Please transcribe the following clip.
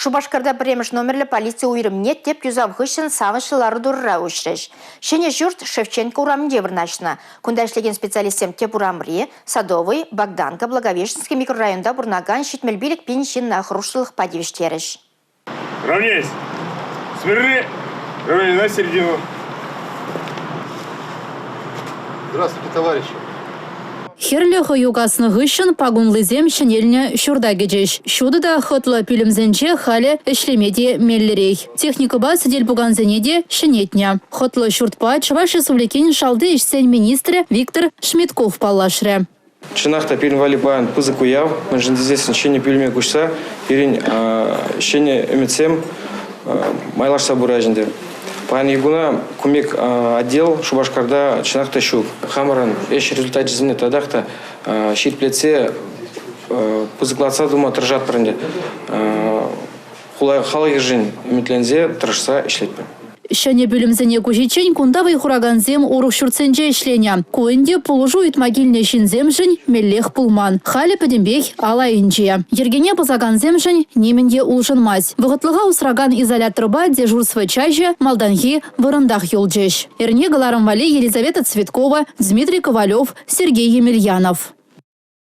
Шупашкарта пӗрремӗш номерлӗ полици уйрӑмне тӗп юсав хыҫҫӑн савӑнӑҫлӑ лару-тӑрура уҫрӗҫ. Ҫӗнӗ ҫурт Шевченко урамӗнче вырнаҫнӑ. Кунта ӗҫлекен специалистсем тӗп урамри, Садовый, Богданка, Благовещенский микрорайонта пурӑнакан 75 пин ҫынна хӑрушсӑрлӑхпа тивӗҫтерӗҫ. Равняйсь! Смирни! Равняй на середину. Здравствуйте, товарищи! Хӗрлӗ хӑю каснӑ хыҫҫӑн пакунлисем ҫӗнелнӗ ҫурта кӗчӗҫ. Ҫутӑ та хӑтлӑ пӳлӗмсенче халӗ ӗҫлеме те меллӗрех. Техникӑпа сӗтел-пукансене те ҫӗнетнӗ. Хӑтлӑ ҫуртпа Чӑваш Республикин шалти ӗҫсен министрӗ Виктор Шмитков паллашрӗ. Чӑнах та пирӗн валли паян пысӑк уяв, мӗншӗн тесессӗн ҫӗнӗ пӳлӗме куҫса пирӗн ҫӗнӗ ӗмӗтсем майлашса пыраҫ ӗнтӗ. Паянхи куна кун пек отдел Шупашкарта чӑнах та ҫук. Хамӑрӑн ӗҫ результачӗсене татах та ҫирӗплетсе, пысӑклатса тума тӑрӑшатпӑр ӗнтӗ. Хула халӑхӗшӗн ӗмӗтленсе, тӑрӑшса ӗҫлетпӗр. Ҫӗнӗ пӳлӗмсене куҫиччен кунта вӑй хуракансем урӑх ҫуртсенче ӗҫленӗ. Ку ӗнтӗ пулӑшу ыйтма килнӗ ҫынсемшӗн меллех пулман. Халӗ пӗтӗмпех ал айӗнче. Йӗркене пӑсакансемшӗн нимӗн те улшӑнмасть. Вӑхӑтлӑха усракан изоляторпа дежурство чаҫӗ малтанхи вырӑнтах юлчӗҫ. Эрне кӑларӑм валли Елизавета Цветкова, Дмитрий Ковалев, Сергей Емельянов.